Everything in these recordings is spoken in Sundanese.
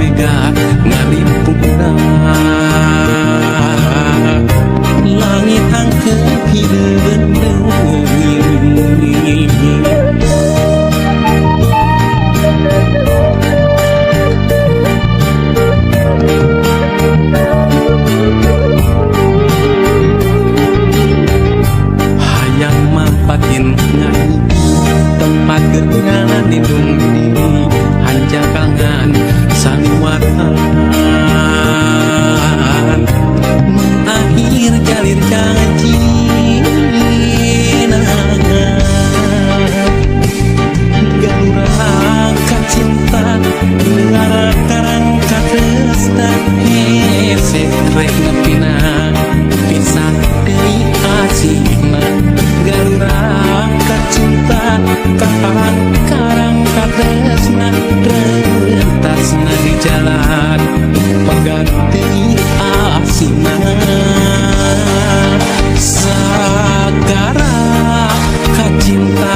tega ngalipuna. Langit angkeut hideung deui. Hayang mampatin ngai tempat kenangan lindung diri hanjakangan saliwatan akhir jalir janji. Galurang kacinta negara karang katresna hese rek nepina pisah deui asina. Galurang kacinta kapalang karang katresna rentasna di jalan pegat deui asina. Sagara kacinta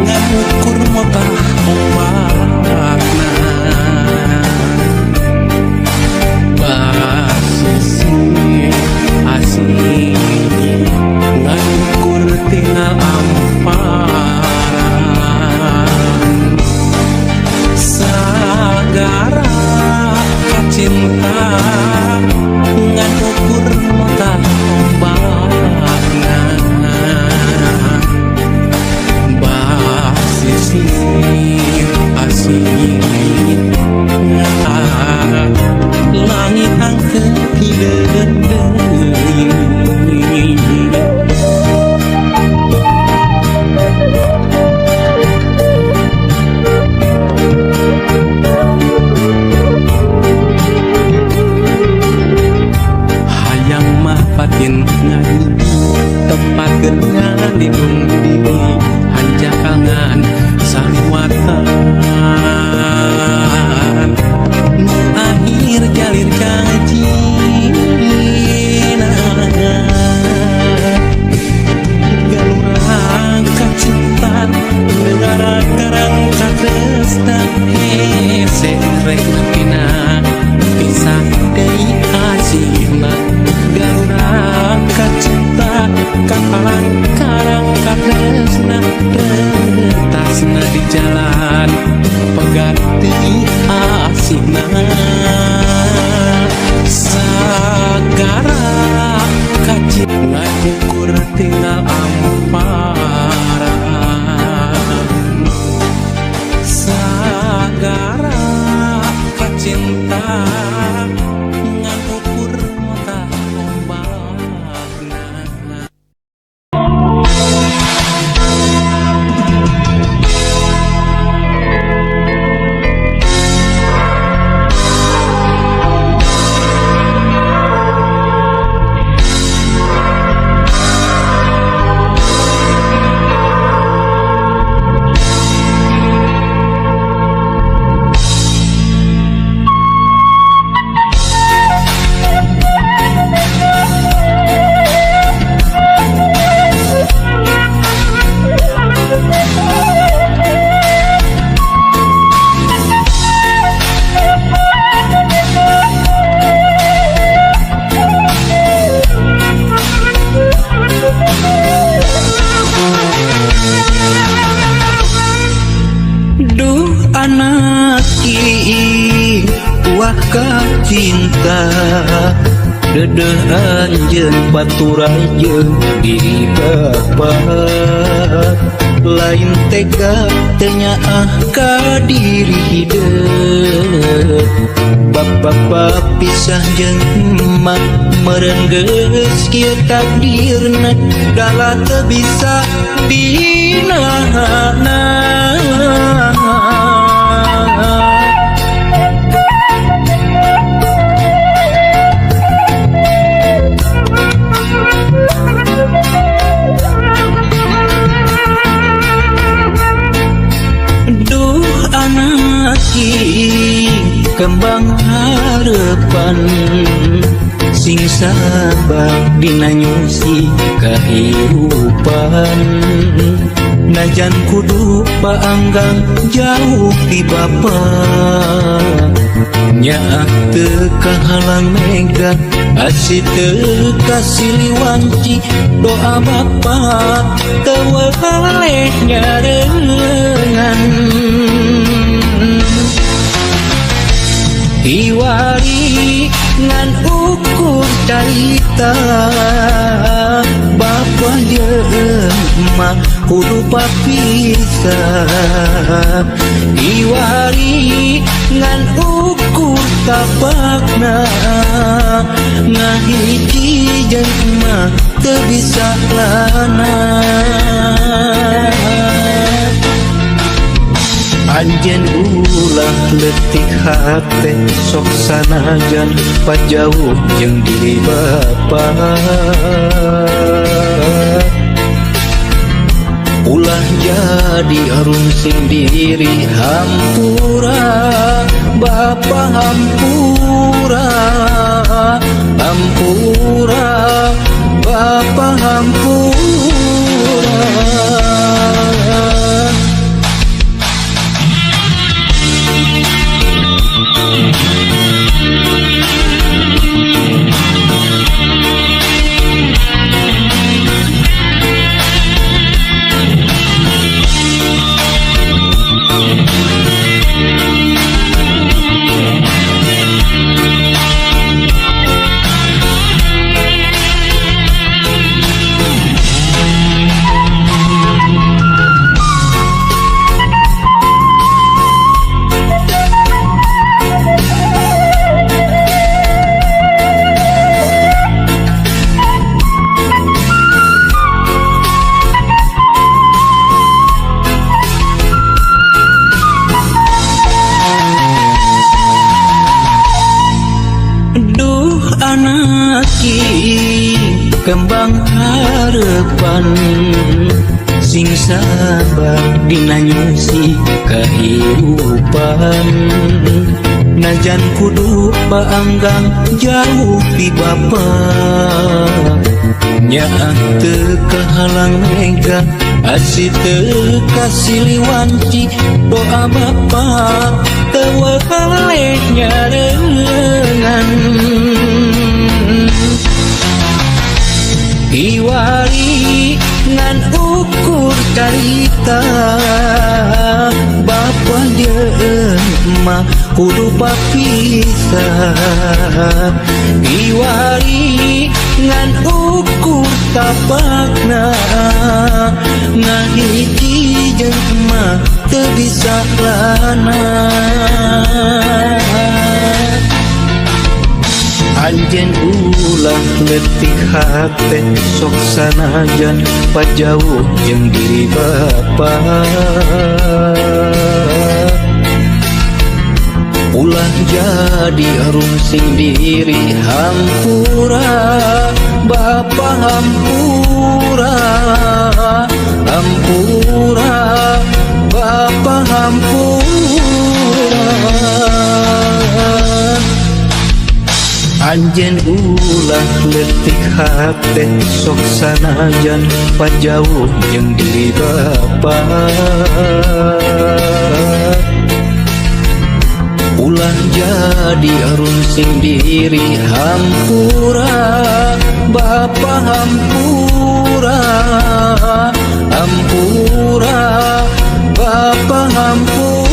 ngukur motah ombakna basisi asih ngukur tinggal amparan. Sagara kacinta ngukur motah ombakna basisi asih langit angkeut hideung deui. Hayang mah batin ngai tempat kenangan lindung diri hanjakangan saliwatan akhir jalir janji. Galurang kacinta negara karang katresna hese rek nepina pisah deui asina. Galurang kacinta kapalang karang katresna rentasna di jalan pegat deui asina. Sagara kacinta ngukur tinggal amparan. Sagara kacinta ngukur motah ombakna. Duh anak ii wah kacinta dedeh anjeun baturan jeung diri bapa lain tega teu nyaah ka diri hideung bapa pisah jeung emak meureun geus kieu takdirna dalah teu bisa dinahana. Duh anak kembang harapan sing sabar dina nyusi kahirupan najan kudu paanggang jauh ti bapa. Nyaah teu kahalang mega asih teu kasiliwanci doa bapa teu weleh nyarengan. Iwari ngan ukur carita bapa jeung emak kudu papisah. Iwari ngan ukur tapakna ngahiji jeung emak teu bisa lana. Anjeun ulah leutik hate sok sanajan pajauh jeung diri bapa. Ulah jadi rungsing diri hampura bapa hampura hampura bapa hampura. Duh anaki kembang harapan sing sabar dina nyusi kahirupan. Najan kudu baanggang jauh ti bapa nyaah teu kahalang mega asih teu kasiliwanci doa bapa teu weleh nyarengan. Iwari ngan ukur carita bapa jeung emak kudu papisah. Iwari ngan ukur tapakna ngahiji jeung emak teu bisa lana. Anjeun ulah leutik hate sok sanajan pajauh jeung diri bapa. Ulah jadi rungsing diri hampura bapa hampura hampura bapa hampura. Anjeun ulah leutik hate sok sanajan pajauh jeung diri bapa. Ulah jadi rungsing diri hampura bapa hampura hampura bapa hampura.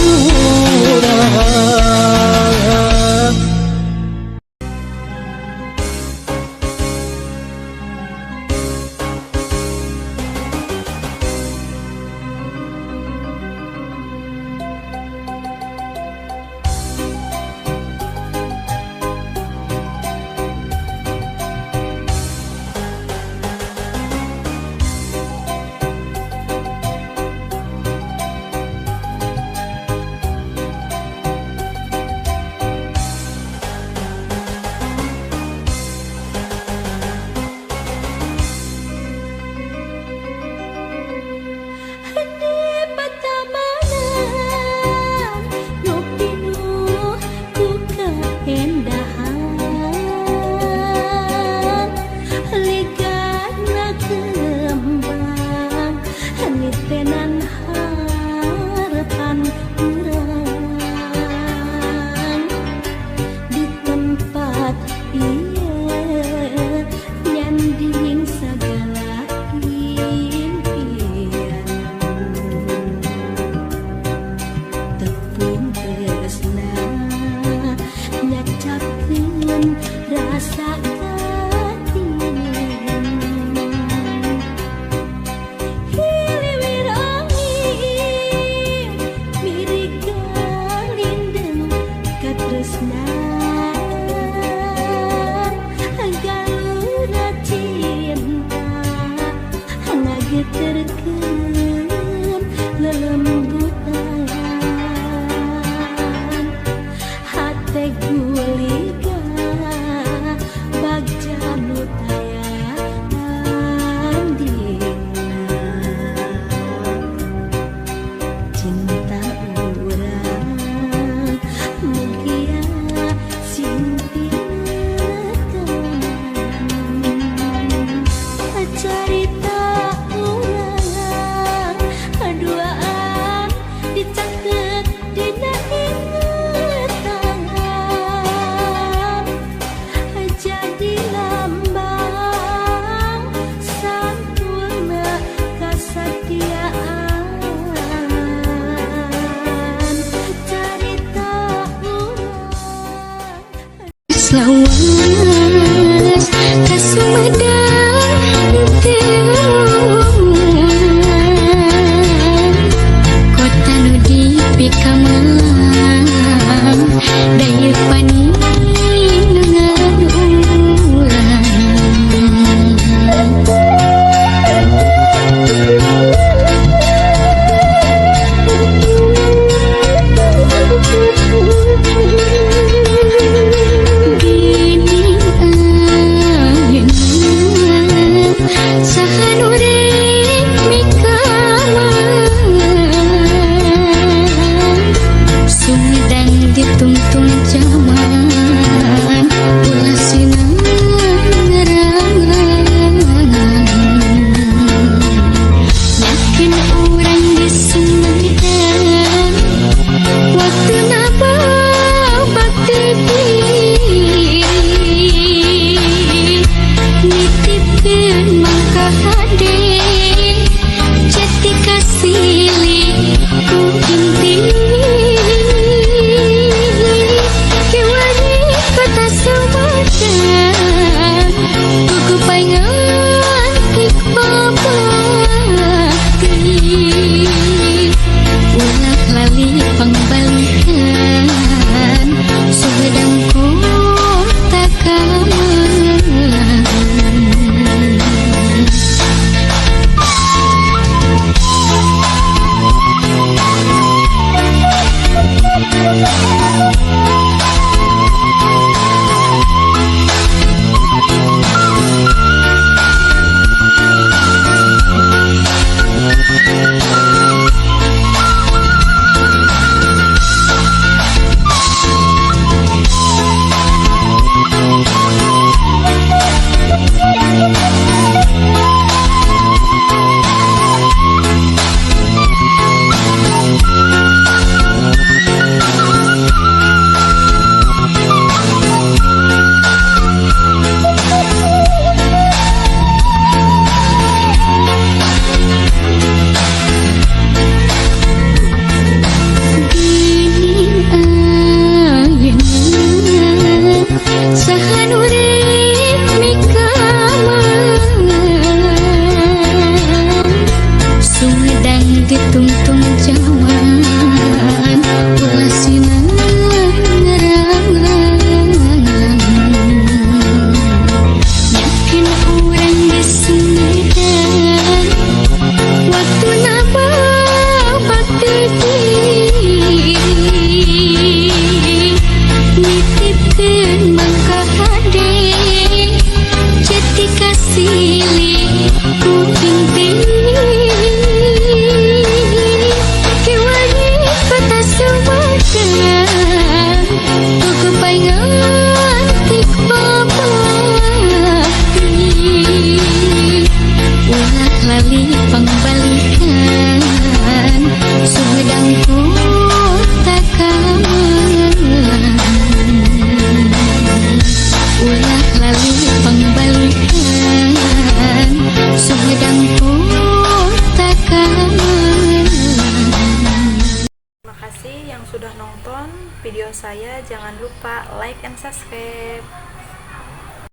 Tresna galura cinta ngageterkeun lelembutan hate guliga bagja nu taya tandingna. Cinta urang mugia sing tinakan carita urang duaan dicaket dina ingetan jadi lambang sampurna kasatiaan carita urang. Lawas ka Sumedang teu kota nu dipikamelang dayeuh paninungan urang. Gini ayeuna saha nu rek mikamelang Sumedang ditungtung jaman ulah sinarang. Yakin urang di Sumedang waktuna babak diri nitipkeun mangka hade jati kasilih ku inti kiwari kota Sumedang kuku paingan tik babakti ulah lali pangbalikan Sumedang kota kamelang. Gini ayeuna saha nu rek mikamelang Sumedang ditungtung jaman ulah sinarang. Yakin urang di Sumedang waktuna babak diri nitipkeun mangka hade jati kasilih ku inti kiwari kota Sumedang kuku paingan tik babakti ulah lali pangbalikan Sumedang kota kamelang ulah lali pangbalikan Sumedang kota kamelang. Terima kasih yang sudah nonton video saya. Jangan lupa like and subscribe.